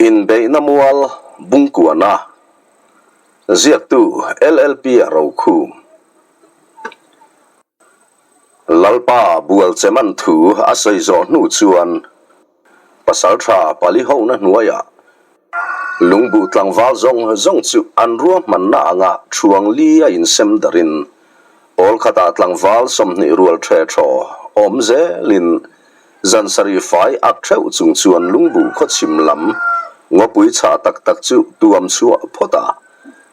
Inbeihna mual Bungkuana ziaktu LLP a rokhum. Lalpa Bualcheman thu a sawi zawh hnu chuan Pasaltha pali hona hnuaiah Lungbuh tlangval zawng zawng chu an ruahmanna anga thuang li a insem darin pawl khatah tlangval 20 rual the thaw awm zelin Zan sarih fai ak theuh chung chuan lungbu khaw chhim lam ngawpui chhah tak tak chu tuam chhuah phawt a,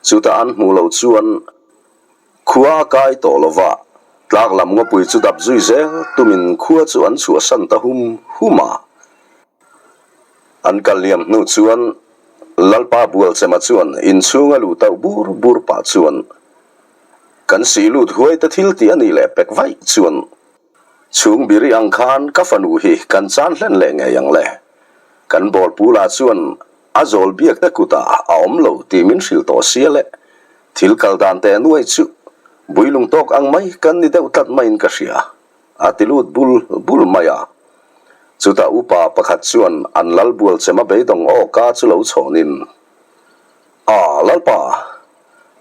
chutah an hmuh loh chuan khua a kai tawh lo va, tlak lam ngawpui chu dap zui zel tumin khua chu an chhuahsan ta hum hum a. An kal liam hnu chuan Lalpa Bualchema chuan inchhunga luh tauh bur bur pah chuan kan sih lut huai te thil tih a nih leh pek vaih chuan Chhung biri ang khan ka fanu hi kan chan hlen leh ngei ang le. Kan bawlpu lah chuan a zawl biak te kutah a awm lo tih min hrilh tawh sia le. Thil kal dan teh nuai chu builung tawk ang mai kan ni deuh tlat maiin ka hria, a ti lut bul bul mai a. Chutah upa pakhat chuan an lal bual chem a beidawng aw ka chu lo chhawnin, A, Lalpa!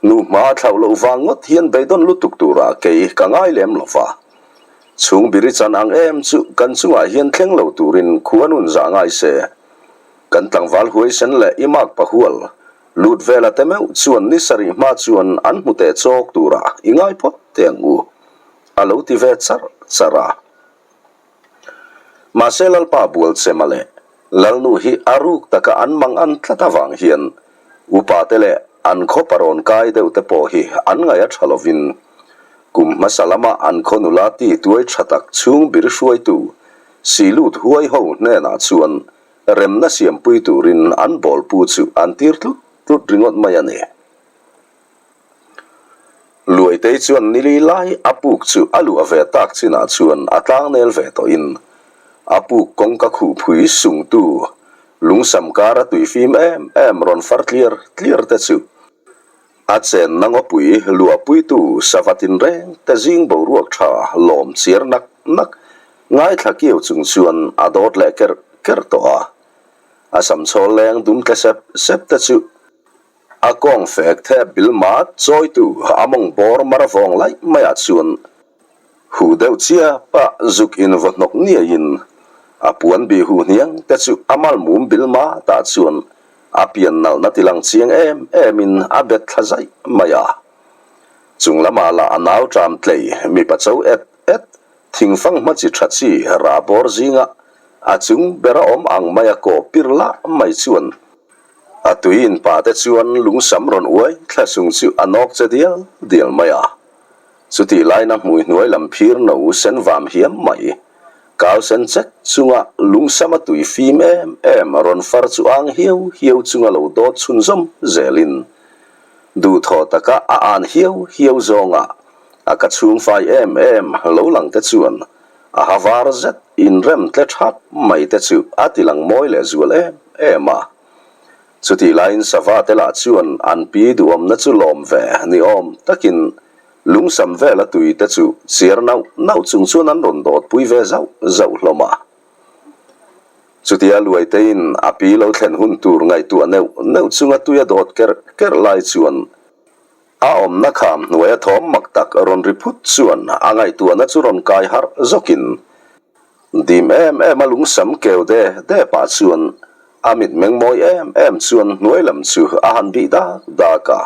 Nu hma thlauh loh vang ngawt hian beidawn lutuk turah kei ka ngai lem lo va. Chhung biri chan ang em chu kan chungah hian thleng lo turin khu a nun zah ngai se. Kan tlangval huaisen leh i mak pahual lut vela te meuh chuan ni sarih hma chuan an hmu teh chawk turah i ngai phawt teh ang u, a lo ti ve charh charh a. Mahse Lalpa Bualchema leh Lalnu hi a ruk taka an mang an tlat avang hian upate leh an khaw parawn kai deuh te pawh hi an ngaih a tha lovin kum hmasa lama an khaw nula ti tuai tha tak chhung bir hruaitu Silut huai ho hnenah chuan remna siampui turin an bawlpu chu an tir tlut tlut ringawt mai a ni. Luaitei chuan nili lai a puk chu a luah ve tak chinah chuan a tlangnel ve tawhin a puk kawngka khuhphui sungtu lungsam kara tuifim em em rawn far tliar tliar te chu a chenna ngawpui luahpuitu sava tinreng te zing boruak tha lawm chiar nak nak ngaithla kiau chung chuan a dawt leh kerh kerh tawh a. A samchhawl leng dum tle sep sep te chu A kawng fek thep bil mat chawitu a mawng bawr mar vawng laih maiah chuan huh deuh chiap a zuk in vaw hnawk niaiin a puan bih huh hniang te chu a mal mum bil matah chuan a pian nalhna tilang chiang em em in a bet thla zaih mai a. Chung lamah lah a nau ṭam tlei mipa cho et et thingfang hma chi ṭha chi rah bawr zinga a chung bera awm ang maia kaw pir lah mai chuan A tui in pa te chuan lungsam rawn uai thla sung chu a nawk che dial dial mai a. Chutih laina hmui hnuai lam phir no sen vam hiam mai. Kau sen chek chunga lungsam a tui fim em em rawn far chu ang hiau hiau chunga lo dawt chhunzawm zelin duhthawh taka a an hiau hiau zawnga a ka chhung fai em em lo lang te chuan a ha var zet inrem tle thap mai te chu a ti lang mawi leh zual em em a. Chutih laiin sava te lah chuan an pi duhawmna chu lawm ve ni awm takin lungsam vela tui te chu chiar nauh nauh chung chuan an rawn dawt pui ve zauh zauh hlawm a. Chutia Luaiteiin a pi lo thlen hun tur ngaihtuah neuh neuh chunga tui a dawt kerh kerh lai chuan A awmna kham hnuaia thawm mak tak rawn ri phut chuan a ngaihtuahna chu rawn kai harh zawkin dim em em a lungsam keu de de pah chuan a mitmeng mawi em em chuan hnuai lam chu a han bih dak dak a.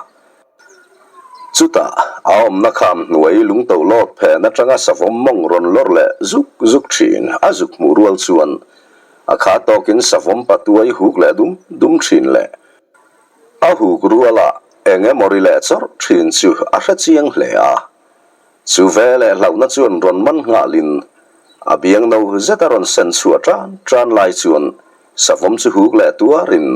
Chutah a awmna kham hnuai lungto lawt phen atanga savawm mawng rawn lawr leh zuk zuk thin a zuk hmuh rual chuan a kha tawkin savawm patuai huk leh dum dum thin leh A huk ruala eng emaw ri leh chawrh thin chu a hre chiang hle a. Chu ve leh hlauhna chuan rawn man nghalin a biang no zet a rawn sen chhuah tan tan lai chuan savawm chu huk leh tuarin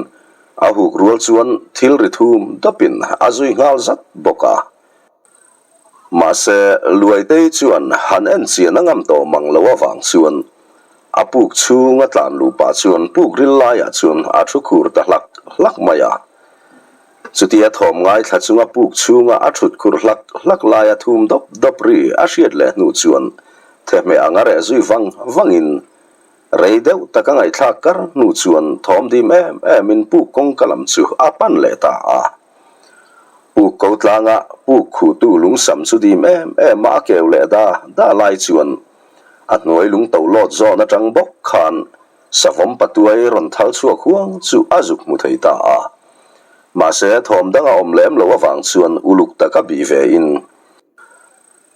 a huk rual chuan thil ri thum dawpin a zui nghal zat bawk a. Mahse, Luaitei chuan han en chian a ngam tawh mang lo avang chuan a puk chhung a tlan luh pah chuan puk ril laiah chuan a thu khur ta hlak hlak mai a. Chutia thawm ngaithla chunga puk chhunga a thut khur hlak hlak laia thum dawp dawp ri a hriat leh hnu chuan thehmeh ang a reh zui vang vangin. Rei deuh taka ngaihthlak kar hnu chuan thawm dim em emin puk kawngka lam chu a pan leh ta a. Puk ko tlanga puk khuhtu lungsam chu dim em em a a keu leh da da lai chuan a hnuai lung to lawt zawn atang bawk khan savawm patuai rawn thal chhuak huang chu a zuk hmu thei ta a. Mahse thawm dang a awm lem lo avang chuan uluk taka bih ve in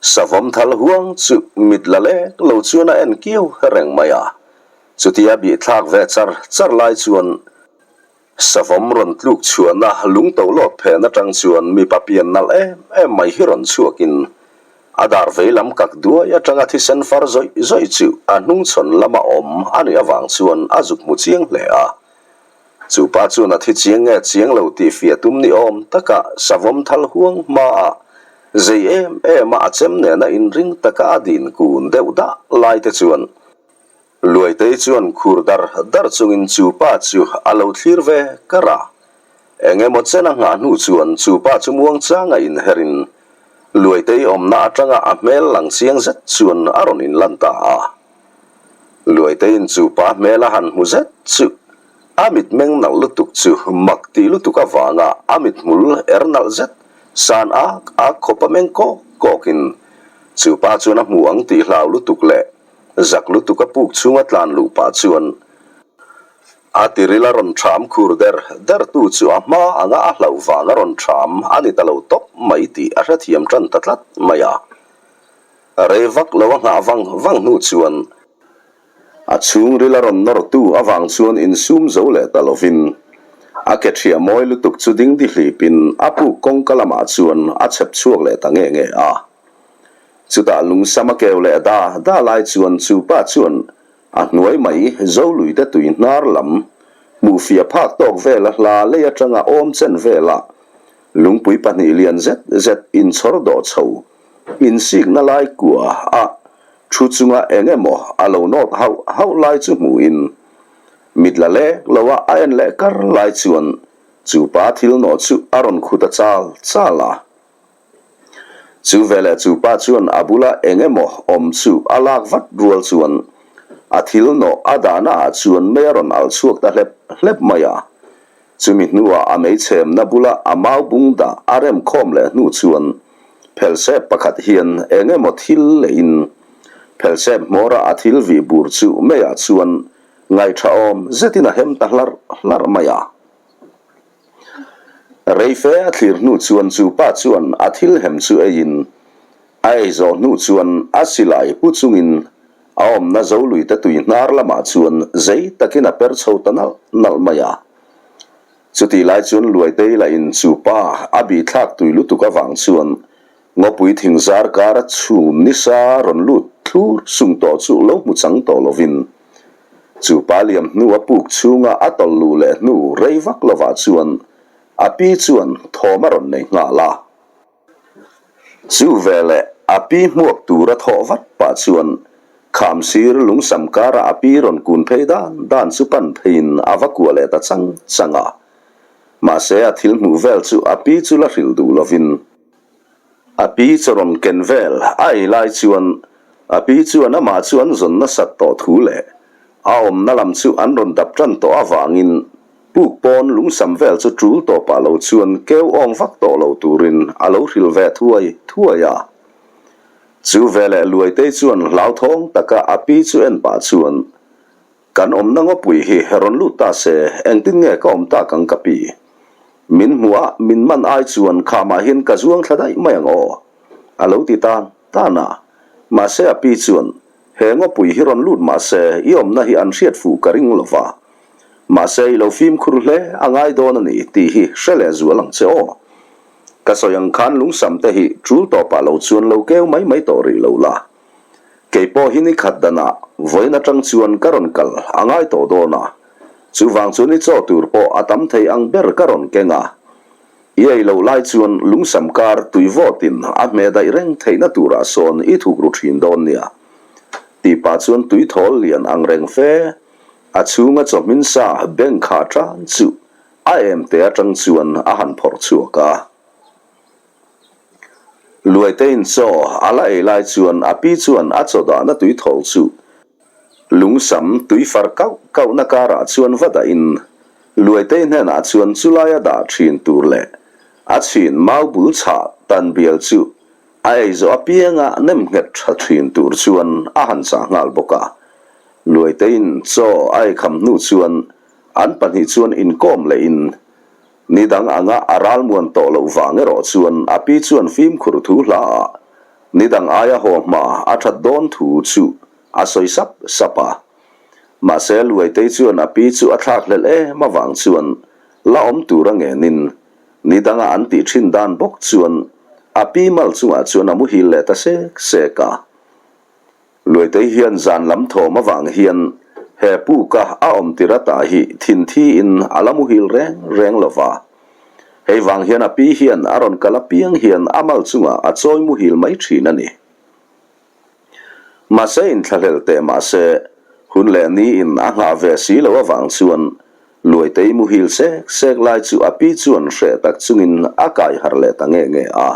Savawm thal huang chu mit la lek lo chuan a en kiau reng mai a. Chutia bih thlak ve char char lai chuan savawm rawn tluk chhuahna lung to lawt phen atang chuan mipa pian nalh em em mai hi rawn chhuakin a dar vei lam kak duai atanga thisen far zawih zawih chu a hnungchhawn lama awm a nih avang chuan a zuk hmu chiang hle a. Chu pa chuan a thi chiang nge chiang lo tih fiah tum ni awm taka savawm thal huang hmaah zei em em a a chem nena inring taka a din kun deuh dah lai te chuan Luaitei chuan khur dar dar chungin chu pa chu a lo thlir ve kar a. Eng emaw chen a nghah hnu chuan chu pa chu muangchanga inherin Luaitei awmna atanga a hmel lang chiang zet chuan a rawn inlan ta a. Luaiteiin chu pa hmel a han hmu zet chu a mitmeng nalh lutuk chu mak tih lutuk avanga a mithmul er nalh zet san ak ak khawp a meng kawk kawkin chu pa chuan a hmu ang tih hlau lutuk leh zak lutuk a puk chhunga tlan luh pah chuan a tiril a rawn ṭham khur der der tu chu a hma anga a hlauh vang a rawn ṭham a ni ta lo tawp mai tih a hrethiam ṭan ta tlat mai a. Rei vak lo a nghah vang vang hnu chuan a chhungril a rawn nawrtu avang chuan insum zo leh ta lovin a ke ṭhiah mawi lutuk chu ding di hlipin a puk kawngka lamah chuan a chhep chhuak leh ta nge nge a. Chutah lungsam a keu leh da da lai chuan chu pa chuan a hnuai mai Zoluite tui hnar lam hmuhfiah phak tawk vela hla lei atanga awm chen velah lungpui pahnih lian zet zet inchhawr dawh chho Insikna lai kua a thu chunga eng emaw a lo nawt hauh hauh lai chu hmuhin mit la lek lo a a en leh kar lai chuan chu pa thil nawh chu a rawn khu ta chal chal a. Chu veleh chu pa chuan a bula eng emaw awm chu a lak vat rual chuan a thil nawh a dahna ah chuan mei a rawn alh chhuak ta hlep hlep mai a. Chumi hnuah a meichhemna bula a mau bung dah a rem khawm leh hnu chuan phelsep pakhat hian eng emaw thil leiin phelsep hmawra a thil vih bur chu meiah chuan ngaihṭha awm zetin a hem ta hlarh hlarh mai a. Reife a thlir hnu chuan chu pa chuan a thil hem chu eiin a ei zawh hnu chuan a silai pu chungin a awmna Zoluite tui hnar lamah chuan zei takin a per chho ta nalh nalh mai a. Chutih lai chuan Luaitei lahin chu pa a bihthlak tui lutuk avang chuan ngawpui thing zar kara chhum nisa rawn lut thlur sung tawh chu lo hmu chang tawh lovin chu pa liam hnu a puk chhunga a tawlh luh leh hnu rei vak lovah chuan a pi chuan thawm a rawn nei nghal a. Chu veleh a pi hmuak tura thawh vat pah chuan kham sir lungsam kara a pi rawn kun phei dan dan chu pan pheiin a va kuah leh ta chang chang a. Mahse a thil hmuh vel chu a pi chu la hrilh duh lovin a pi chaw rawn ken vel a ei lai chuan a pi chuan amah chu an zawn nasat tawh thu leh a awmna lam chu an rawn dap tan tawh avangin Puk pawn lungsam vel chu tul tawpah lo chuan keu awng vak tawh lo turin a lo hrilh ve thuai thuai a. Chu veleh Luaitei chuan hlauthawng taka a pi chu en pah chuan, Kan awmna ngawpui hi rawn lut ta se, engtin nge ka awm tak ang ka pi? Min hmuh a, min man ai chuan khamah hian ka zuang thla daih mai ang aw, a lo ti tan tan a. Mahse a pi chuan, He ngawpui hi rawn lut mah se, i awmna hi an hriat fuh ka ring lo va. Mahse i lo fimkhur hle a ngai dawn a ni tih hi hre leh zual ang che aw. Ka sawi ang khan lungsam te hi tul tawpah lo chuan lo keu mai mai tawh rih lo la. Kei pawh hi ni khat danah vawiin atang chuan ka rawn kal a ngai tawh dawn a, chuvang chuan i chaw tur pawh a tam thei ang ber ka rawn keng a. I ei loh lai chuan lungsam kar tui vawtin a hmeh daih reng theihna turah sawn i thuk ru thin dawn nia. Tih pah chuan tui thawl lian ang reng fe A chhunga chawhmin sa bank kha tan chu a em te atang chuan a han phawrh chhuak a. Luaitein chaw a la ei lai chuan a pi chuan a chaw dahna tui thawl chu. Lungsam tui far kauh kauhna karah chuan va dahin Luaitei hnenah chuan chulaia dah thin tur leh a chhin mau bul chhah tan bial chu a ei zawh apianga nem nghet tha thin tur chuan a han chah nghal bawk a. Luaiteiin chaw a eikham hnu chuan an pahnih chuan inkawm lehin ni dang anga a ralmuan tawh loh vang erawh chuan a pi chuan fimkhur thu hla ah ni dang aia haw hma a that dawn thu chu a sawi sap sap a. Mahse Luaitei chuan a pi chu a thlak hlelh em avang chuan la awm tur a ngenin ni danga an tih thin dan bawk chuan a pi mal chungah chuan a muhil leh ta sek sek a. Luaitei hian zan lam thawm avang hian he puka a awm tir ata hi thin thiin a la muhil reng reng lo va. Hei vang hian a pi hian a rawn kal apiang hian a mal chungah a chawi muhil mai thin a ni. Mahse inthlahlel teh mahse hun leh niin a nghah ve si loh avang chuan Luaitei muhil sek sek lai chu a pi chuan hreh tak chungin a kai harh leh ta nge nge a.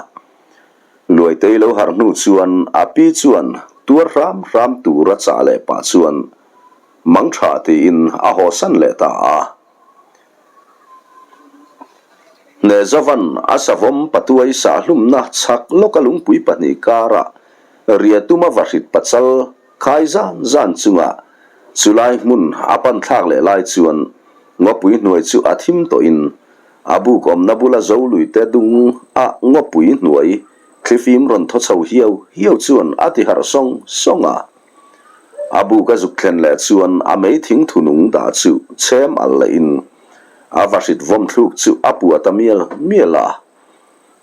Luaitei lo harh hnu chuan a pi chuan tuar hram hram tur a chah leh pah chuan mang tha tiin a hawsan leh ta a. Hnezovan a savawm patuai sahlumna chhak lawka lungpui pahnih karah riatuma vahrit pachal khai zan zan chunga chulai hmun a pan thlak leh lai chuan ngawpui hnuai chu a thim tawhin a buk awmna bula zo luite dung a ngawpui hnuai thlifim rawn thaw chho hiau hiau chuan a ti harh sawng sawng a. A buk a zuk thlen leh chuan a mei thing thunung dah chu chhem al lehin a vahrit vawm thluk chu a pua ta mial mial a.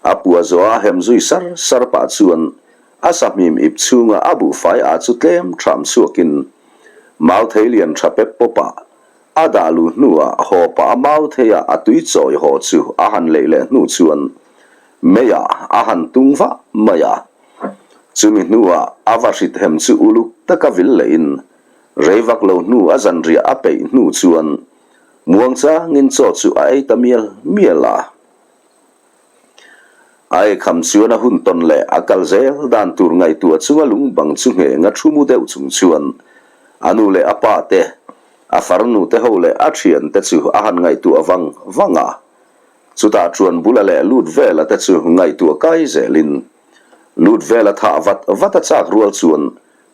A pua zawh a hem zui sar sar pah chuan a sahmim ip chhunga a buhfai ah chu tlem ṭham chhuakin mau thei lian ṭha pep pawp ah a dah luh hnuah haw pah a mau theia a tui chawi haw chu a han leih leh hnu chuan meiah a han tung vah mai a. Chumi hnuah a va hrit hem chu uluk taka vil lehin rei vak lo hnu a zanriah a peih hnu chuan muang changin chaw chu a ei ta mial mial a. A eikham chuan a hun tawn leh a kal zel dan tur ngaihtuah chunga lung bang chu ngheng a thu mu deuh chung chuan a nu leh a pa te, a farnu te ho leh a thian te chu a han ngaihtuah vang vang a. Chutah chuan bula leh lut vela te chu ngaihtuah kai zelin lut vela thah vat vat a chak rual chuan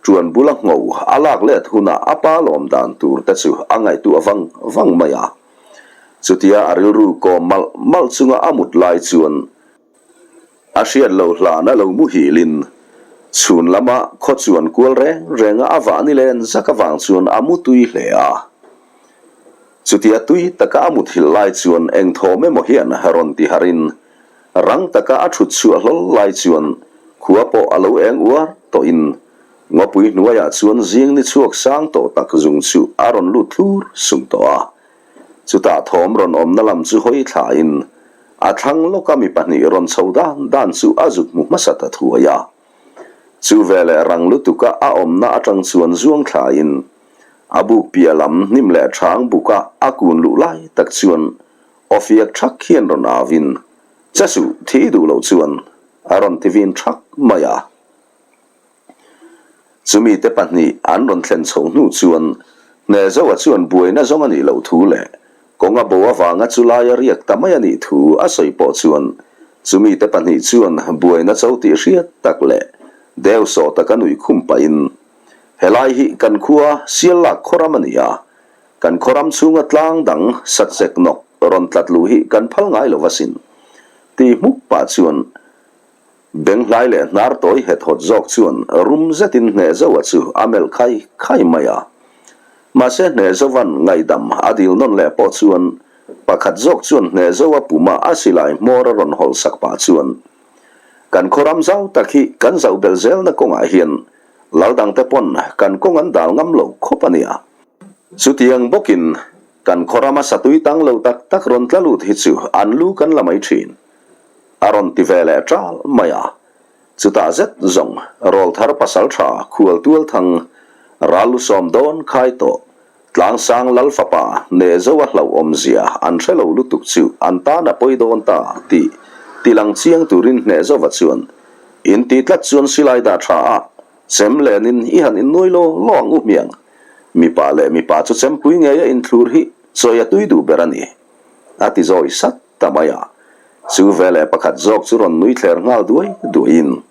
ṭuan bula ngho a lak let hunah a pa lawm dan tur te chu a ngaihtuah vang vang mai a. Chutia a rilru kawm malh malh chunga a mut lai chuan a hriat lo hlan a lo muhilin chhun lama khaw chuan kual reng renga a vah ni len zak avang chuan a mu tui hle a. Chutia tui taka a muthilh lai chuan eng thawm emaw hian rawn ti harin rang taka a thut chhuah hlawl lai chuan khua pawh a lo eng uar tawhin ngawpui hnuaiah chuan zing ni chhuak sang tawh tak zung chu a rawn lut thlur sung tawh a. Chutah thawm rawn awmna lam chu hawi thlain a thlang lawka mi pahnih rawn chho dan dan chu a zuk hmu hmasa ta thuai a. Chu veleh rang lutuka a awmna atang chuan zuang thlain A buk piah lam hnim leh chhang buka a kun luh lai tak chuan awfiak thak hian rawn au in, Che suh, thi duh loh chuan a rawn ti vin thak mai a. Chumi te pahnih an rawn thlen chhoh hnu chuan Hnezoa chuan buaina zawng a nih loh thu leh kawnga bo avanga chu lai a riak ta mai a nih thu a sawi pawh chuan chumi te pahnih chuan buaina cho tih hriat tak leh deuhsawh taka nuih khum pahin Helai hi kan khua Siallak khawram a ni a, kan khawram chhunga tlang dang satsek nawk rawn tlat luh hi kan phal ngai lo asin. Ti hmuk pah chuan Benghlai leh hnar tawi het hawt zawk chuan rum zetin Hnehzoa chu a melh khai khai mai a. Mahse Hnehzovan ngaihdam a dil nawn leh pawh chuan pakhat zawk chuan Hnehzoa puma a silai hmawr a rawn hawlh sak pah chuan Kan khawram zau tak hi kan zauh belh zelna kawngah hian lal dangte pawn kan kawng an dal ngam lo khawp a nia. Chutiang bawkin kan khawrama satui tang lo tak tak rawn tla lut hi chu an lu kan la mai thin. A rawn ti ve leh ṭal mai a. Chutah zet zawng rawlthar pasal tha khual tual thang ral lu sawm dawn khai tawh Tlangsang Lal fapa Nezoa hlauhawmzia an hre lo lutuk chu an tan a pawi dawn ta tih tilang chiang turin Hnehzova chuan in ti tlat chuan silai dah tha a, chem lenin i han innuai law law ang u hmiang. Mipa leh mipa chu chempui ngei a inthlur hi chawi a tui duh ber a ni, a ti zawi sat ta mai a. Chu veleh pakhat zawk chu rawn nui thler nghal duai duaiin,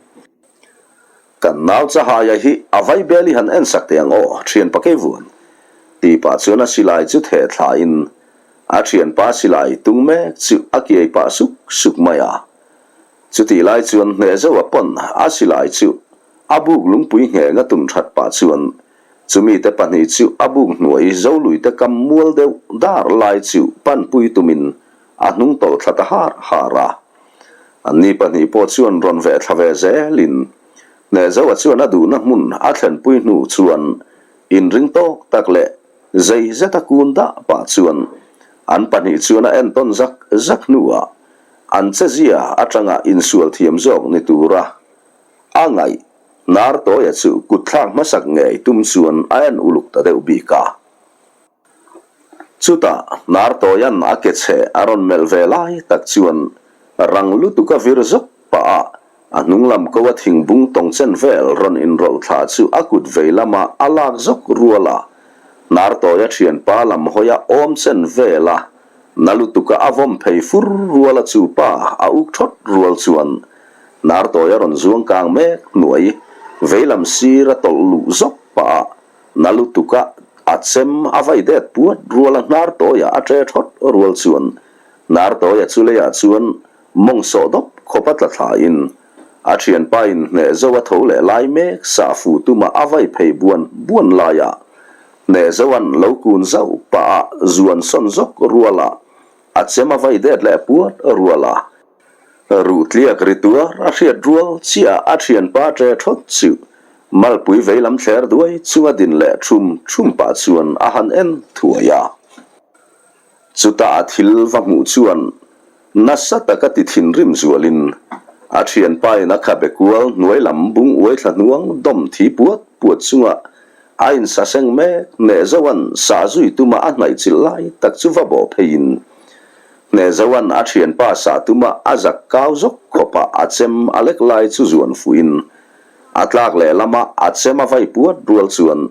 Kan nau Chahaia hi a vaibel i han en sak teh ang aw, thianpa Keivuan, tih pah chuan a silai chu theh thlain a thianpa silai tung mek chu a kiai pah suk suk mai a. Chutih lai chuan hneh zauh a pawn a silai chu a buk lungpui ngheng a tum that pah chuan chumite pahnih chu a buk hnuai zoluite kam mual deuh dar lai chu panpui tumin a hnung tawlh thla ta har har a. Anni pahnih pawh chuan rawn veh thla ve zelin Hnehzoa chuan a duhna hmun a thlenpui hnu chuan inring tawk tak leh zei zeta kun dah pah chuan an pahnih chuan a entawn zak zak hnuah an chezia atanga insual thiam zawk ni tura a ngaih Hnartawia chu kutthlak hmasak ngei tum chuan a en uluk ta deuh bik a. Chutah Hnartawia'n a ke chhe a rawn melh ve lai tak chuan rang lutuk a vir zawk pah a, a hnung lam ko a thingbung tawng chen vel rawn inrawlh thla chu a kut vei lama a lak zawk rual a, Hnartawia thianpa lam hawia awm chen vel a Na lutuka a vawm phei fur ruala chu pa a uk thawt rual chuan Hnartawi a rawn zuang kang mek hnuai veilam sir a tawlh luh zawk pah a, na lutuka a chem a vai det puat ruala Hnartawia a ṭe thawt rual chuan Hnartawia chu leiah chuan mawng sawh dawp khawp a tla thlain a ṭhianpa in hneh zo a tho leh lai mek sah fu tuma a vai phei buan buan laiah Hneh zoan lo kun zauh pah a zuan sawn zawk rual a, a chem a vai det leh puat rual a. Ruh tliak ri tuar a hriat rual chiah a thianpa ṭe thawt chu malpui veilam thler duai chunga din leh ṭhum ṭhum pah chuan a han en thuai a. Chutah a thil va hmuh chuan nasa taka ti thinrim zualin a thianpain a khabe kual hnuai lam bung uai thla hnuang dawm thi puat puat chunga a insaseng mek Hnehzoa'n sah zui tuma a hnaih chilh lai tak chu va bawh pheiin Hnehzoa'n a thianpa sah tuma a zak kau zawk khawpa a chem a lek lai chu zuan fuhin a tlak lehlama a chem a vai puat rual chuan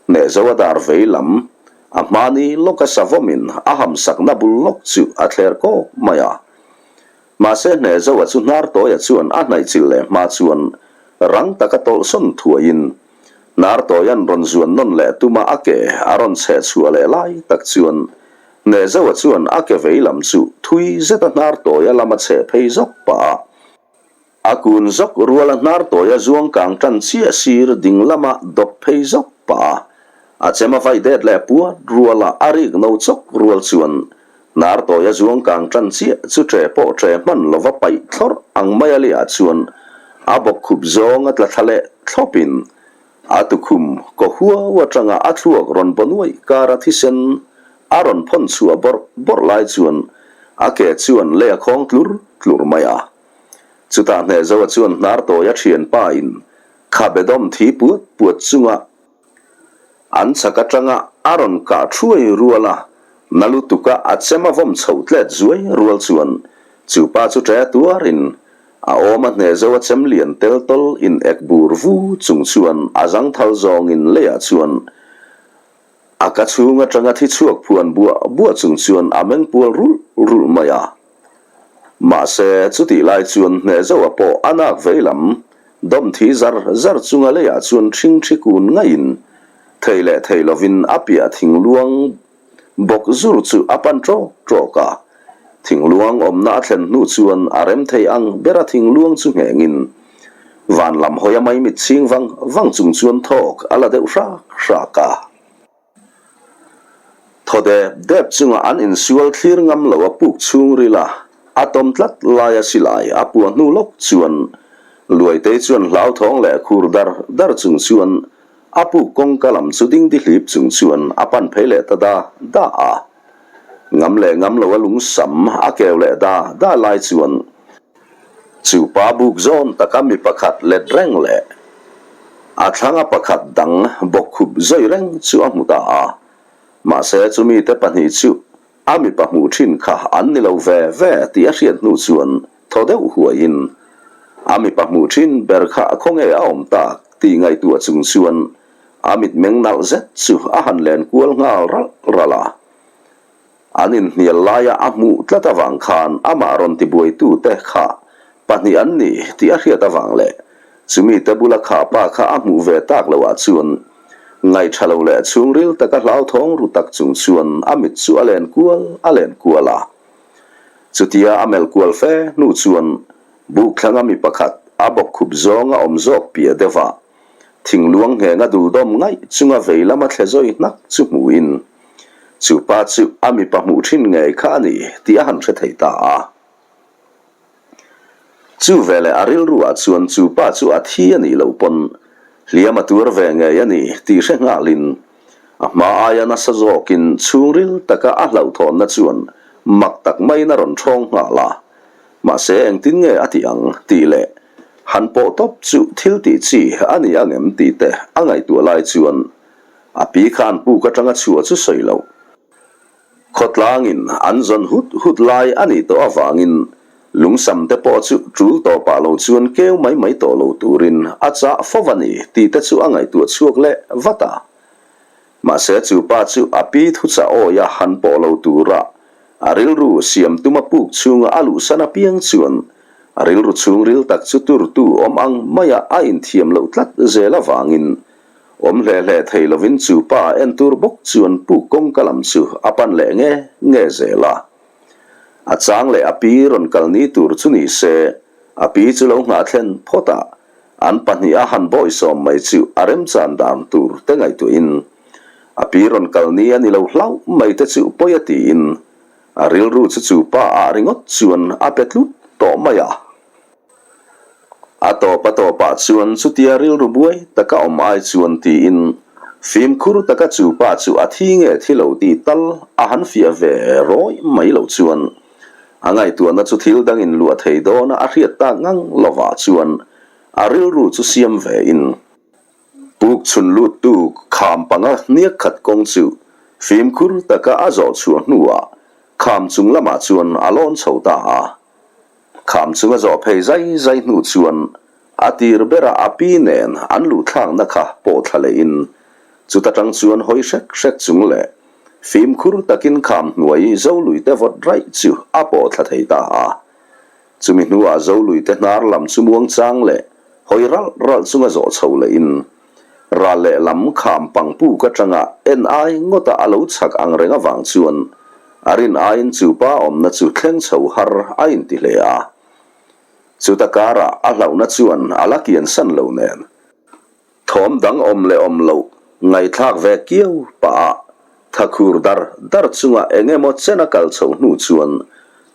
Hnehzoa dar vei lam A hmani lawka savawmin a hamsakna bul lawk chu a thler kawk mai a. Mahse Hnehzoa chu Hnartawia chuan a hnaihchilh leh hma chuan rang taka tawlhsawn thuaiin Hnartawia'n rawn zuan nawn leh tuma a ke a rawn chheh chhuah leh lai tak chuan Hnehzoa chuan a ke vei lam chu thui zeta Hnartawia lama chheh phei zawk pah a. A kun zawk rual a hnar tawi a zuang kang tan chiah sir ding lama dawp phei zawk pah a, a chem a vai det leh puat rual a a rik no chawk rual chuan hnar tawi a zuang kang tan chiah chu ṭe pawh ṭe hman lova paih thlawrh ang mai a liah chuan a bawk khup zawng a tla thla leh thlawp in a tukhum kaw huau atanga a thluak rawn baw nuaih kar a thisen a rawn phawn chhuah bawrh bawrh lai chuan a ke chuan lei a khawng tlur tlur mai a. Chutah Hnehzoa chuan hnar tawi a thianpa in khabe dawm thi puat puat chunga an chhak atanga a rawn kah thuai rual a, na lutuka a chem a vawm chhoh tlet zuai rual chuan chu pa chu ṭe tuarin a awm a Hnehzoa chem lian tel tawl in ek bur vu chung chuan a zangthal zawngin leiah chuan a ka chhung atanga thi chhuak phuan buah buah chung chuan a meng pual rulh rulh mai a. Mahse, chutih lai chuan Hnehzoa pawh a nak vei lam dawm thi zar zar chunga leiah chuan ṭhing ṭhi kun ngaiin thei leh thei lovin a piah thingluang bawk zur chu a pan ṭawk ṭawk a. Thingluang awmna a thlen hnu chuan a rem thei ang bera thingluang chu nghengin van lam hawi a maimit chhing vang vang chung chuan thawk a la deuh hrak hrak a. Thaw dep dep chunga an insual thlir ngam lo a puk chhungril a, a tawm tlat laia silai a puah hnu lawk chuan Luaitei chuan hlauthawng leh khur dar dar chung chuan a puk kawngka lam chu dingdi hlip chung chuan a pan phei leh ta da da a. Ngam leh ngam lo a lungsam a keu leh da da lai chuan Chu pa buk zawn taka mi pakhat let reng leh a thlanga pakhat dang bawk khup zawi reng chu a hmu ta a. Mahse chumi te pahnih chu a mipa hmuh thin kha an ni lo ve ve tih a hriat hnu chuan thaw deuh huaiin a mipa hmuh thin ber kha khawnge a awm tak tih ngaihtuah chung chuan. A mitmeng nalh zet chu a han len kual nghal ralh ralh a. An inhnial laia a hmuh tlat avang khan amah rawn tibuaitute kha pahnih an ni tih a hriat avang leh chumi te bula kha pa kha a hmuh ve tak loah chuan ngaihṭha lo leh chhungril taka hlauthawng ru tak chung chuan a mit chu a len kual a len kual a. Chutia a melh kual fe hnu chuan buk thlanga mi pakhat a bawkkhup zawnga awm zawk piah deuh a. Thingluang nghenga duldawm ngaih chunga vei lama thle zawi hnak chu hmuhin, chu pa chu a mipa hmuh thin ngei kha a ni tih a han hre thei ta a. Chu veleh a rilruah chuan chu pa chu a thi a nih loh pawn hliam a tuar ve ngei a ni tih hre nghalin, a hma aia nasa zawkin chhungril taka a hlauhthawnna chuan mak tak maiin a rawn ṭhawng nghal a. Mahse engtin nge a tih ang tih leh han pawh tawp chu thil tih chi a ni ang em tih te a ngaihtuah lai chuan a pi khan puk atanga chhuah chu sawi loh. Khawtlangin an zawn hut hut lai a nih tawh avangin lungsam te pawh chu tul tawpah lo chuan keu mai mai tawh lo turin a chah fo a ni tih te chu a ngaihtuah chhuak leh vat a. Mahse chu pa chu a pi thuchah awia han pawh lo tura A rilru siam tuma puk chhunga a luhsan apiang chuan a rilru chhungril tak chu turtu awm ang maia a inthiam loh tlat zel avangin awm hle hle thei lovin chu pa a en tur bawk chuan puk kawngka lam chu a pan leh nge nge zel a. A chang leh a pi rawn kal ni tur chu ni se a pi chu lo nghah thlen phawt a, an pahniha han bawisawm mai chu a remchan dan tur te ngaihtuahin A pi rawn kal ni a ni lo hlauh mai te chu pawi a tiin a rilru chu chu pa ah ringawt chuan a pe tlut tawh mai a. A tawp a tawpah chuan chutia rilru buai taka awm ai chuan tiin fimkhur taka chu pa chu a thi nge thi lo tih tal a han fiah ve rawih mai lo chuan a ngaihtuahna chu thil dangin luah thei dawna a hriat tak ngang lovah chuan a rilru chu siam ve in Puk chhun luttu kham panga hniak khat kawng chu fimkhur taka a zawh chhuah hnuah kham chung lamah chuan a lawn chho ta a. Kham chung a zawh phei zai zai hnu chuan a tir bera a pi nen an luhthlakna kha pawh thla lehin chuta tang chuan hawi hrek hrek chung leh fimkhur takin kham hnuai Zoluite vawt raih chu a pawh thla thei ta a. Chumi hnuah Zoluite hnar lam chu muangchang leh hawi ralh ralh chunga zawh chho lehin ral leh lam kham pang puk atanga en ai ngawta a lo chhak ang reng avang chuan a rin aiin chu pa awmna chu thleng chho har a inti hle a. Chuta karah a hlauhna chuan a la kiansan lo nen. Thawm dang awm leh awm loh ngaihthlak ve kiau pah a, thakhur dar dar chunga eng emaw chen a kal chho hnu chuan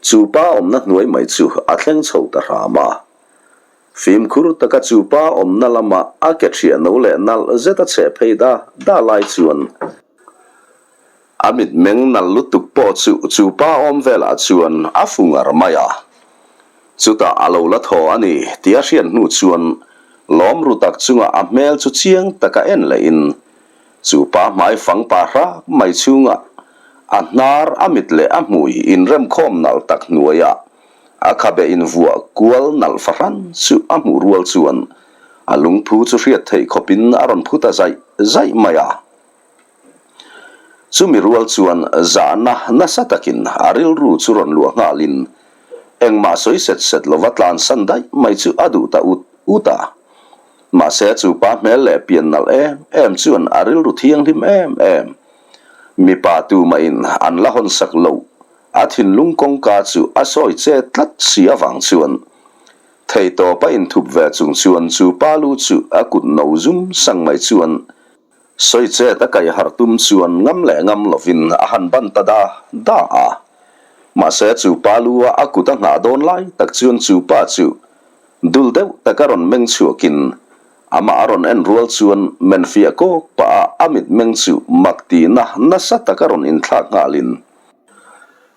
chu pa awmna hnuai mai chu a thleng chho ta hram a. Fimkhur taka chu pa awmna lama a ke ṭhiah no leh nalh zet a cheh phei da da lai chuan a mitmeng nalh lutuk pawh chu chu pa awm velah chuan a fu ngar mai a. Chutah a lo la thaw a ni tih a hriat hnu chuan lawm ru tak chunga a hmel chu chiang taka en lehin chu pa hmai fang pa hrak mai chhunga a hnar a mit leh a hmui inremkhawm nalh tak hnuaia a khabe invuah kual nalh fahran chu a hmuh rual chuan a lungphu chu hriat theih khawpin a rawn phu ta zaih zaih mai a. Chumi rual chuan zahna nasa takin a rilru chu rawn luah nghalin engmah sawi set set lova tlansan daih mai chu a duh ta ut ut a. Mahse chu pa hmel leh pian nalh em em chuan a rilru thianghlim em em. Mipa tumahin an la hawnsak loh a thinlung kawngka chu a sawi che tlat si avang chuan theitawp a inthup ve chung chuan chu pa lu chu a kut no zum sang mai chuan Sawi chet a kaih harh tum chuan ngam leh ngam lovin a han ban ta da da a. Mahse chu pa lu a a kut a nghah dawn lai tak chuan chu pa chu dul deuh taka rawn meng chhuakin amah a rawn en rual chuan men fiah kawk pah a a mit meng chu mak tihna nasa taka rawn inthlak nghalin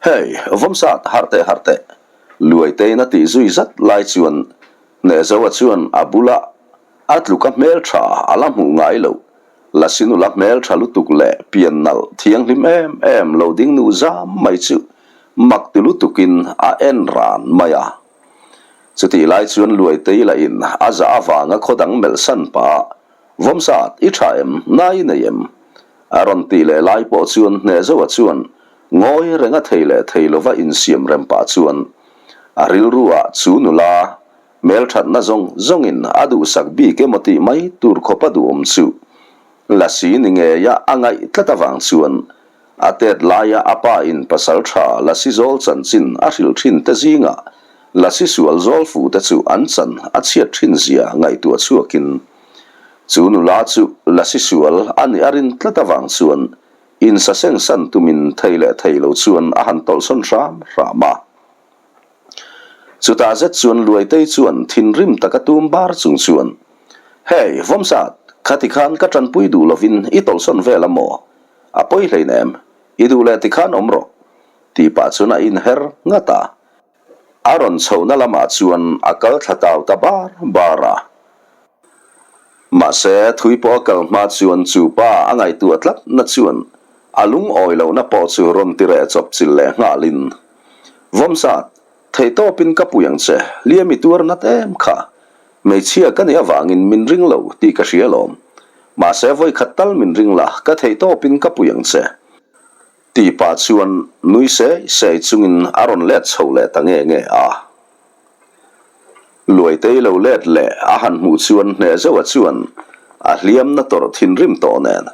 Hey, vawmsat harh teh harh teh Luaitein a tih zui zat lai chuan Hnehzoa chuan a bula A tluka hmeltha a la hmuh ngai loh. Lasi nula hmeltha lutuk leh pian nalh thianghlim em em lo ding nu zam mai chu mak ti lutukin a en ran mai a. Chutih lai chuan Luaitei lahin a zah avanga khaw dang melh san pah. Vawmsat, i tha em? Na i nei em? A rawn tih leh lai pawh chuan Hnehzoa chuan ngawi reng a thei leh thei lova insiam rem pah chuan a rilru ah chu nula hmelthatna zawng zawngin a duhsak bik emaw tih mai tur khawp a duhawm chu Lasi ni ngeia a ngaih tlat avang chuan a tet laia a pa in pasal tha Lasi zawl chanchin a hrilh thin te zingah Lasi sual zawl fu te chu an chan a chhiat thin zia ngaihtuah chhuakin Chu nula chu Lasi sual a nih a rin tlat avang chuan insaseng san tumin thei leh thei lo chuan a han tawlhsawn hram hram a. Chutah zet chuan Luaitei chuan thinrim taka tum bar chung chuan, Hey, Vawmsat, khati khan ka tanpui duh lovin i tawlhsawn vel a maw? A pawi hleinem, i duh leh tikhan awm rawh, tih pah chuan a inher ngat a. A rawn chhohna lamah chuan a kal thla tau ta bar bar a. Mahse, thui pawh a kal hma chuan chu pa a ngaihtuah tlatna chuan a lungawi lohna pawh chu rawn ti reh chawp chil leh nghalin, Vawmsat, theihtawpin ka pui ang che, hliam i tuar nat em kha. Hmeichhia ka nih avangin min ring lo tih ka hria alawm. Mahse, vawikhat tal min ring la, ka theihtawpin ka pui ang che. Tih pah chuan nui sei sei chungin a rawn let chho leh ta nge nge a. Luaitei lo let leh a han hmuh chuan hneh zauha chuan a hliamna tawrh thinrim tawh nen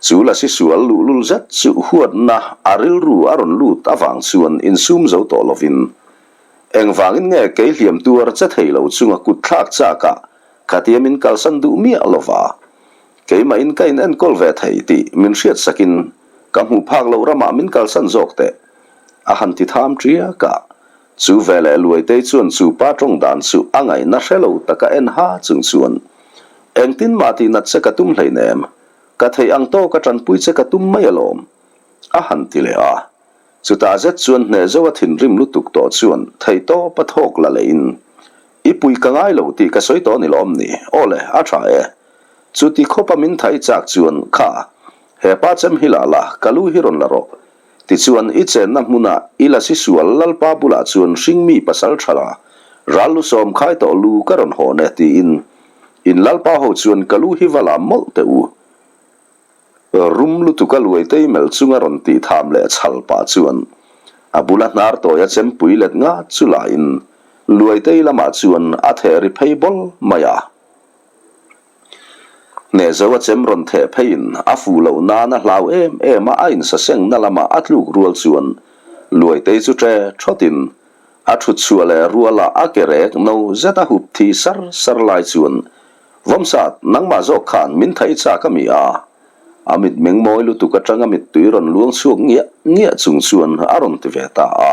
chu lasi sual luhlul zet chu huatna a rilru a rawn lut avang chuan insum zo tawh lovin engvangin nge kei hliam tuar che thei lo chunga kut thlak chakah khatia min kalsan duh miah lova keimahin ka in enkawl ve thei tih min hriatsakin ka hmuh phak loh ramah min kalsan zawk teh a han ti tham ṭiak a. Chu veleh Luaitei chuan chu pa tawng dan chu a ngaihna hre lo taka en ha chung chuan, Engtin mah tih nat che ka tum hleinem, ka theih ang tawka tanpui che ka tum mai alawm, a han ti leh a. Chutah zet chuan hneh zo a thinrim lutuk tawh chuan theihtawp a thawk la lehin, I pui ka ngai lo tih ka sawi tawh ni lawm ni? Aw le, a tha e. Chuti khawpa min thai chak chuan, Kha, he pa chem hi la la, ka lu hi rawn la rawh. Tichuan, i chenna hmuna i lasi sual Lalpa bulah chuan hringmi pasal tha la, ral lu sawm khai tawh lu ka rawn hawn e, tiin in Lalpa ho chuan ka lu hi va lam mawlh teh u. Rum lutuka luaitei melh chunga rawn tih tham leh chhal pah chuan a bula hnar tawia chempui let ngat chu lain luaitei lamah chuan a theh ri phei bawl mai a. Hnehzo a chem rawn theh pheiin a fuh loh nan a hlau em em a, a insasengna lamah a tluk rual chuan Luaitei chu ṭe ṭhawtin a ṭhut chhuah leh ruala a ke rek no zet a hup thi sar sar lai chuan Vawmsat, nangmah zawk khan min thaih chak a mi a? A mitmeng mawi lutuk aṭanga mittui rawn luang chhuak ngiah ngiah chung chuan a rawn ti ve ta a.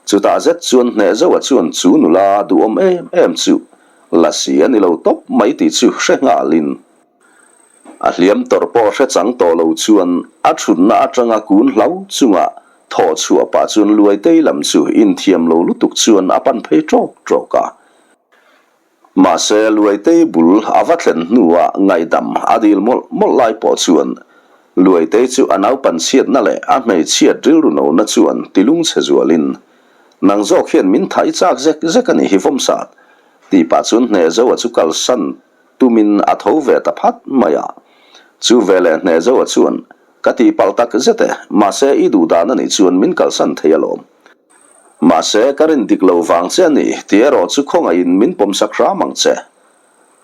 Chutah zet chuan Hnehzoa chuan chu nula duhawm em em chu Lasi a ni lo tawp mai tih chu hre nghalin a hliam tawrh pawh hre chang tawh lo chuan a thutna atanga kun hlau chunga thawh chhuah pah chuan Luaitei lam chu inthiam lo lutuk chuan a pan phei ṭawk ṭawk a. Mahse, Luaitei bul a va thlen hnuah ngaihdam a dil mawlh mawlh lai pawh chuan Luaitei chu a naupan chhiatna leh a hmeichhiat rilru nona chuan ti lungchhe zualin, Nang zawk hian min thaih chak zek zek a nih hi Vawmsat, tih pah chuan Hnehzoa chu kalsan tumin a tho ve ta phat mai a. Chu veleh Hnehzoa chuan, Ka tihpalh tak zet e, mahse i duh dan a nih chuan min kalsan thei alawm. Mahse, ka rin dik lo vang che a ni tih erawh chu khawngaihin min pawmsak hram ang che,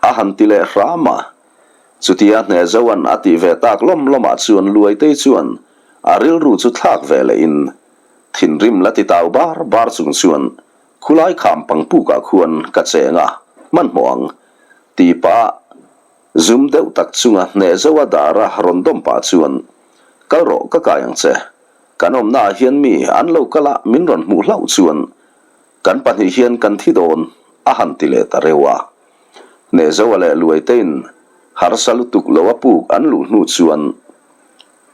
a han ti leh hram a. Chutia Hnehzoa'n a tih ve tak lawm lawmah chuan Luaitei chuan a rilru chu thlak ve lehin thinrim la ti tau bar bar chung chuan khulai kham pangpukah khuan ka cheng a, hmanhmawh ang tih pah zum deuh tak chunga Hnehzoa dara rawn dawm pah chuan Kal rawh ka kai ang che, Kan awmnaah hian mi an lo kal a, min rawn hmuh hlauh chuan kan pahnih hian kan thi dawn, a han ti leh ta reuh a. Hnehzoa leh Luaitein harsa lutuk lo a puk an luh hnu chuan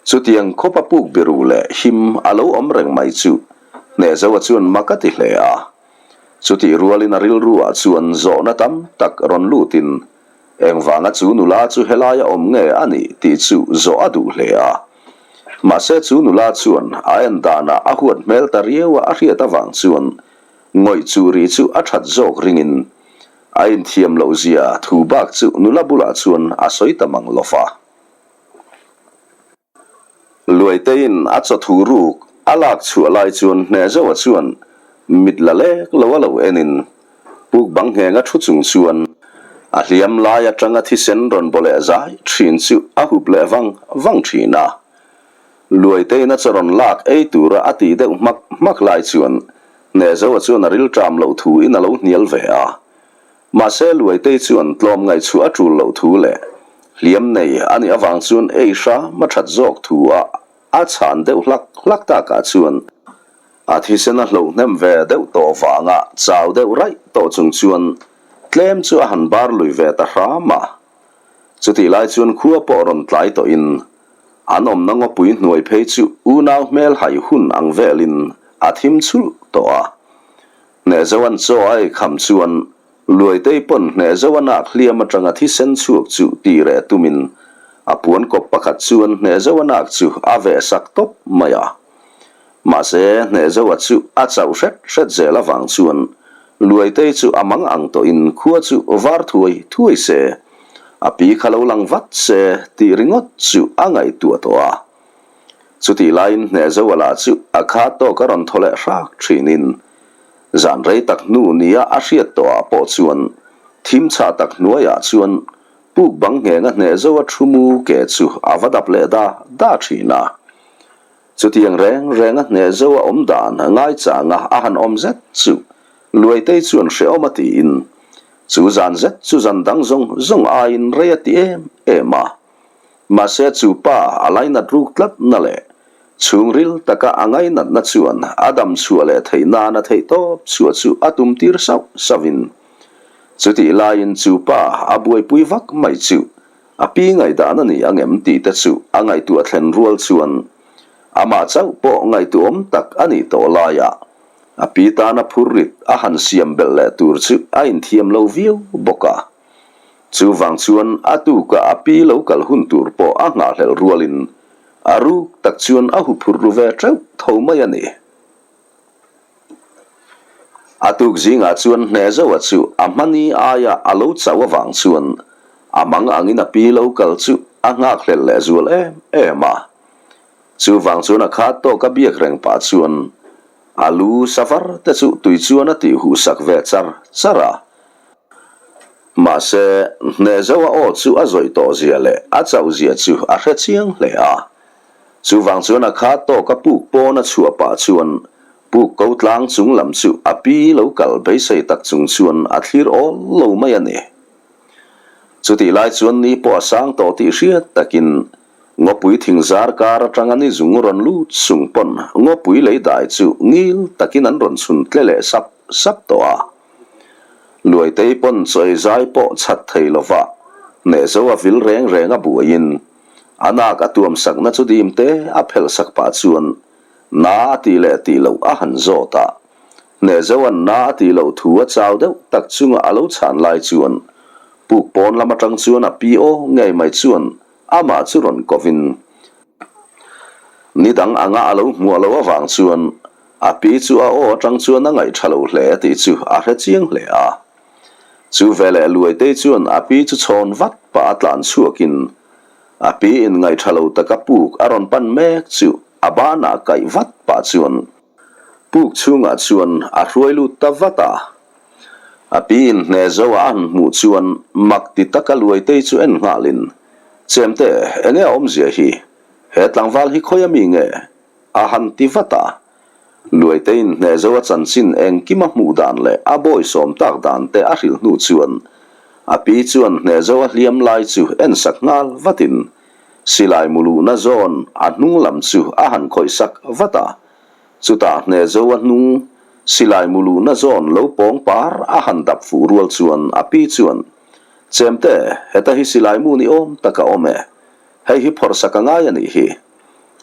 chutiang khawp a puk biru leh him a lo awm reng mai chu Hnehzoa chuan mak a ti hle a. Chutih rualin a rilruah chuan zawhna tam tak rawn lutin Engvanga chu nula chu helaia awm nge a nih tih chu zawh a duh hle a. Mahse chu nula chuan a en danah a huat hmel ta riau a a hriat avang chuan ngawih chu ri chu a that zawk ringin. A inthiam loh zia thu bak chu nula bulah chuan a sawi ta mang lo va. Luaiteiin a chawthu ruk a lak chhuah lai chuan Hnehzoa chuan mit la lek lo a lo enin puk bang nghenga thu chung chuan a hliam lai atanga thisen rawn baw leh zai thin chu a hup leh vang vang thin a. Luaiteiin a chaw rawn lak ei tura a tih deuh hmak hmak lai chuan Hnehzoa chuan a rilṭam loh thu in a lo hnial ve a. Mahse Luaitei chuan tlawm ngaihchhuah a ṭul loh thu leh hliam nei a nih avang chuan ei hram a ṭhat zawk thu a a chhan deuh hlak hlak takah chuan a thisen a hloh hnem ve deuh tawh vanga chau deuh raih tawh chung chuan tlem chu a han bar lui ve ta hram a. Chutih lai chuan khua pawh rawn tlai tawhin an awmna ngawpui hnuai phei chu unau hmel hai hun ang velin a thim chhulh tawh a. Hnehzoan chaw a ei kham chuan Luaitei pawn Hnehzoa nak hliam atanga thisen chhuak chu tih reh tumin a puan kawp pakhat chuan Hnehzoa nak chu a veh sak tawp mai a. Mahse, Hnehzoa chu a chauh hret hret zel avang chuan Luaitei chu a mang ang tawhin khua chu var thuai thuai se, a pi kha lo lang vat se tih ringawt chu a ngaihtuah tawh a. Chutih laiin Hnehzoa lah chu a kha tawk a rawn thaw leh hrak thinin zan rei tak hnu nia a hriat tawhah pawh chuan thim chhah tak hnuaiah chuan puk bang nghenga Hnehzoa thu mu ke chu a va dap leh da da thin a. Chutiang reng renga Hnehzoa awm dan ngaichanga a han awm zet chu Luaitei chuan hrehawm a tiin chu zan zet chu zan dang zawng zawng aiin rei a ti em em a. Mahse chu pa a lainat ruk tlat na leh chhungril taka a ngainatna chuan a dam chhuah leh theih nana theih tawp chhuah chu a tum tir sauh sauhin chutih laiin chu pa a buaipui vak mai chu a pi ngaihdan a ni ang em tih te chu a ngaihtuah thlen rual chuan amah chauh pawh ngaihtuahawm tak a nih tawh laiah a pi tana phurrit a han siam belh leh tur chu a inthiam lo viau bawk a. Chuvang chuan a tuka a pi lo kal hun tur pawh a nghahhlelh rualin a ruk tak chuan a huphurh ru ve teuh tho mai a ni. A tuk zingah chuan Hnehzoa chu a hmani aia a lo chauh avang chuan a mang angin a pi lo kal chu a nghakhlelh leh zual em em a. Chuvang chuan a khat tawk a biak reng pah chuan a lu savar te chu tui chuan a tih huhsak ve char char a. Mahse, Hnehzoa aw chu a zawih tawh zia leh a chauh zia chu a hre chiang hle a. Chuvang chuan a khat tawk a puk pawn a chhuah pah chuan puk ko tlang chung lam chu a pi lo kal beisei tak chung chuan a thlir awl lo mai a ni. Chutih lai chuan ni pawh a sang tawh tih hriat takin Ngawpui thing zar kar atanga ni zung rawn lut sung pawn ngawpui lei dai chu ngil takin an rawn chhun tle leh sap sap tawh a. Luaitei pawn chawi zai pawh chhat thei lova hnehzo a vil reng reng a buaiin a nak a tuam sakna chu dim te a phelh sak pah chuan na a tih leh tih loh a han zawt a. Hnehzo an na a tih loh thu a chau deuh tak chunga a lo chhan lai chuan puk pawn lam atang chuan a pi aw ngei mai chuan Amah chu rawn kovin ni dang anga a lo hmuah loh avang chuan a pi chu a aw atang chuan a ngaih tha lo hle tih chu a hre chiang hle a. Chu veleh Luaitei chuan a pi chu chhawn vat pah a tlan chhuakin a pi in ngaih tha lo taka puk a rawn pan mek chu a banah kaih vat pah chuan puk chhungah chuan a hruai lut ta vat a. A pi in hne zo a han hmuh chuan mak ti taka Luaitei chu en nghalin, Chemte, enge a awmzia hi? He tlangval hi khawi a mi nge? a han ti vat a. Luaitei in hne zo a chanchin engkim a hmuh dan leh a bawisawm tak dan te a hrilh hnu chuan a pi chuan hne zo a hliam lai chu en sak nghal vatin silai mu luhna zawn a hnung lam chu a han khawih sak vat a. Chutah Hnehzo a hnung silai mu luhna zawn lo pawng par a han dap fuh rual chuan a pi chuan, Chemte, heta hi silai mu ni awm tak a awm e. Hei hi phawrh sak a ngai a nih hi.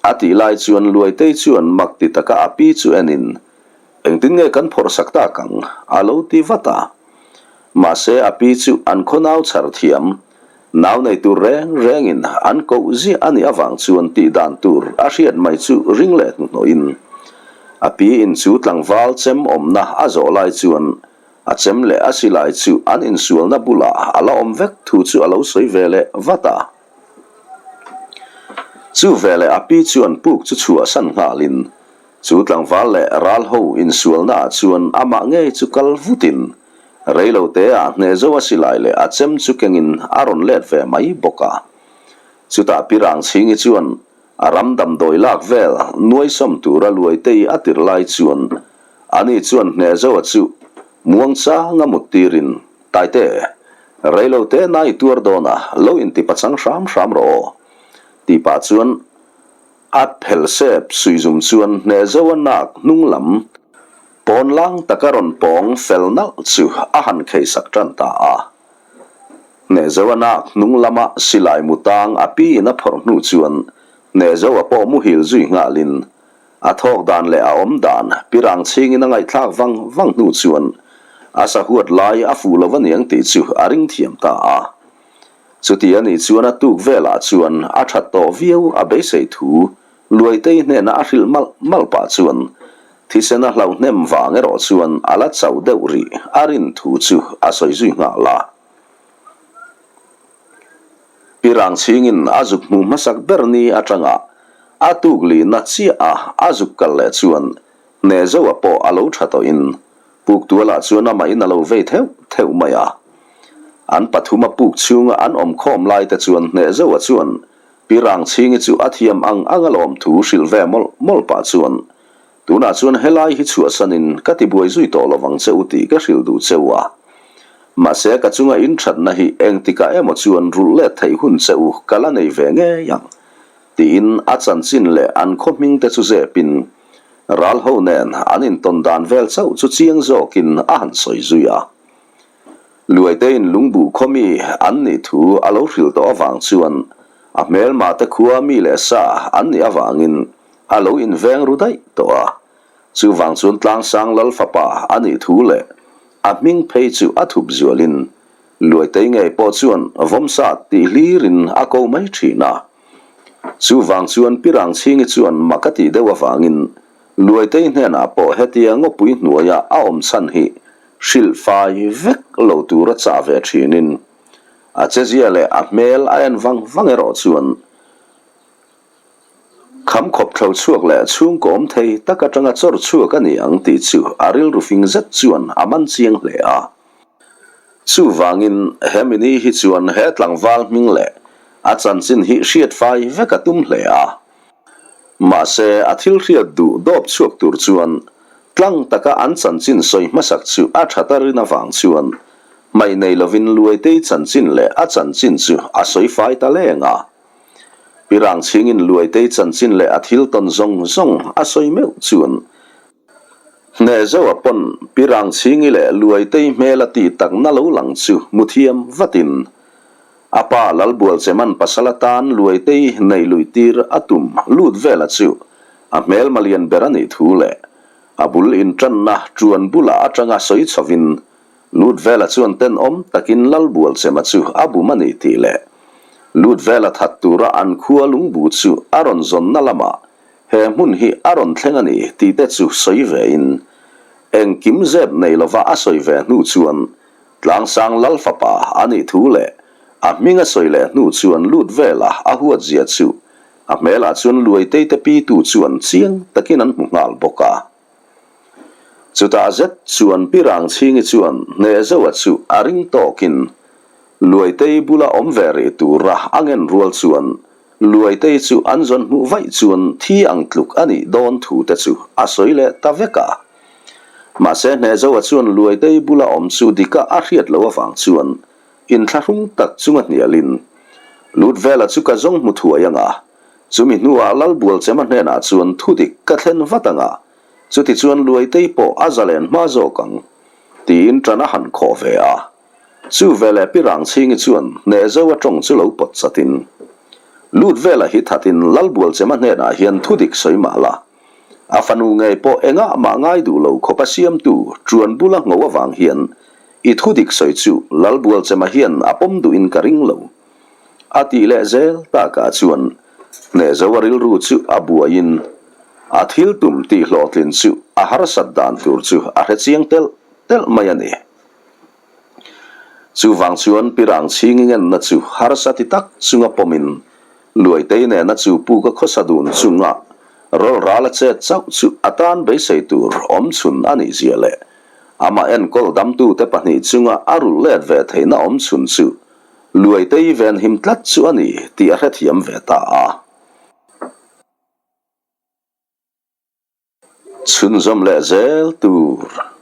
A tih lai chuan Luaitei chuan mak ti taka a pi chu enin, Engtin nge kan phawrh sak tak ang? a lo ti vat a. Mahse a pi chu an khaw nau chhar thiam. Nau nei tur reng rengin an koh ziah a nih avang chuan tih dan tur a hriat mai chu ring leh hnuhnawhin a pi in chu tlangval chem awmna a zawh lai chuan A chem leh a silai chu an insualna bulah a la awm vek thu chu a lo sawi ve leh vat a. Chu veleh a pi chuan puk chu chhuahsan nghalin chu tlangval leh ral ho insualnaah chuan amah ngei chu kal vutin reiloteah hnehzo a silai leh a chem chu kengin a rawn let ve mai bawk a. Chutah pi Rangchhingi chuan a ram damdawi lak vel nuaisawm tura Luaitei a tirh lai chuan ani chuan hnehzoa chu muangchanga mut tirin Taite, reilote na i tuar dawn a, lo inti pachang hram hram rawh aw. Tih pah chuan a phel sep suizum chuan hnehzo a nak hnung lam pawn lang taka rawn pawng fel nalh chu a han kheisak tan ta a. Hnehzo a nak hnung lama silai mu tang a pi in a phawrh hnu chuan hnehzo a pawh muhil zui nghalin A thawk dan leh a awm dan pirang chhingin a ngaihthlak vang vang hnu chuan a sahuat lai a fuh lo aniang tih chu a ring thiam ta a. Chuti a nih chuan a tuk velah chuan a that tawh viau a beisei thu Luaitei hnena a hrilh malh malh pah chuan thisen a hlauh hnem vang erawh chuan a la chauh deuh rih a rin thu chu a sawi zui nghal a. Pirang chhingin a zuk hmuh hmasak ber ni atanga a tuk lihna chiah a a zuk kal leh chuan Hnehzoa pawh a lo tha tawhin puk tualah chuan amahin a lo vei theuh theuh mai a. An pathuma puk chhunga an awm khawm lai te chuan Hnehzoa chuan Pirang chhingi chu a thiam ang ang a lawm thu hrilh ve mawlh mawlh pah chuan Tunah chuan helai hi chhuahsanin ka tibuai zui tawh lovang che u tih ka hrilh duh che u a. Mahse ka chunga inthatna hi engtikah emaw chuan rulh let theih hun che u ka la nei ve ngei ang tiin a chanchin leh an khaw hming te chu zepin ral ho nen an intawn dan vel chauh chu chiang zawkin a han sawi zui a. Luaitein lungbuh khaw mi an nih thu a lo hrilh tawh avang chuan a hmelma te khua mi leh sa an nih avangin A lo inveng ru daih tawh a, chuvang chuan Tlangsang Lal fapa a nih thu leh a hming phei chu a thup zualin Luaitei ngei pawh chuan Vawmsat tih hlirin a ko mai thin a. Chuvang chuan Pi Rangchhingi chuan mak a tih deuh avangin Luaitei hnenah pawh hetia ngawpui hnuaia a awm chhan hi hrilh fai vek lo tura chah ve thinin a chezia leh a hmel a en vang vang erawh chuan Kham khawp thlo chhuak leh chhungkaw awm thei tak atanga chawr chhuak a ni ang tih chu a rilru fing zet chuan a man chiang hle a. Chuvangin he mini hi chuan he tlangval hming leh a chanchin hi hriat fai vek a tum hle a. Mahse a thil hriat duh dawp chhuak tur chuan tlang taka an chanchin sawi hmasak chu a that a rin avang chuan hmaih nei lovin Luaitei chanchin leh a chanchin chu a sawi fai ta leng a. Pirang chhingin Luaitei chanchin leh a thil tawn zawng zawng a sawi meuh chuan Hnehzoa pawn Pirang chhingi leh Luaitei hmel a tih takna lo lang chu hmu thiam vatin a pa Lalbualcheman pasal atan Luaitei neih luih tir a tum lut vela chu a hmel malian ber a nih thu leh a bul intanna ṭuan bulah aṭanga sawi chhovin Lutvela chuan tenawm takin Lalbualchema chu a bum a ni tih leh Lutvela that tura an khua lungbu chu a rawn zawnna lamah he hmun hi a rawn thleng a ni tih te chu sawi vein engkim zep nei lova a sawi ve hnu chuan Tlangsang Lal fapa a nih thu leh a hming a sawi leh hnu chuan Lutvela a huatzia chu a hmelah chuan Luaitei te pitu chuan chiang takin an hmu nghal bawk a. Chutah zet chuan Pi Rangchhingi chuan Hnehzoa chu a ring tawkin Luaitei bula awm ve rih tura a ngen rual chuan Luaitei chu an zawn hmuh vaih chuan thi ang tluk a nih dawn thu te chu a sawi leh ta vek a. Mahse Hnehzoa chuan Luaitei bula awm chu dika a hriat loh avang chuan inthlahrung tak chunga hnialin Lutvela chu ka zawng hmu thuai anga Chumi hnuah Lalbualchema hnenah chuan thudik ka thlen vat ang a, chutichuan Luaitei pawh a zalen hma zawk ang, tiin ṭan a han khawh ve a. Chu veleh Pi Rangchhingi chuan Hnehzo a ṭawng chu lo pawt chatin, Lut vela hi thatin Lalbualchema hnenah hian thudik sawi mah la, a fanu ngei pawh engah mah ngai duh lo khawp a siamtu ṭuan bula ngho avang hian i thudik sawi chu Lalbualchema hian a pawm duhin ka ring lo. A tih leh zel takah chuan Hnehzoa rilru chu a buaiin a thil tum tih hlawhtlin chu a harsat dan tur chu a hre chiang telh telh mai a ni. Chuvang chuan Pirang chhingi ngenna chu harsa ti tak chunga pawmin Luaitei nena chu puka khawsa dun chunga rawlral a chet chauh chu a tan beisei tur awmchhun a nih zia leh amah enkawl damtute pahnih chunga a rulh let ve theihna awmchhun chu Luaitei venhim tlat chu a ni tih a hrethiam ve ta a. Chhunzawm leh zel tur.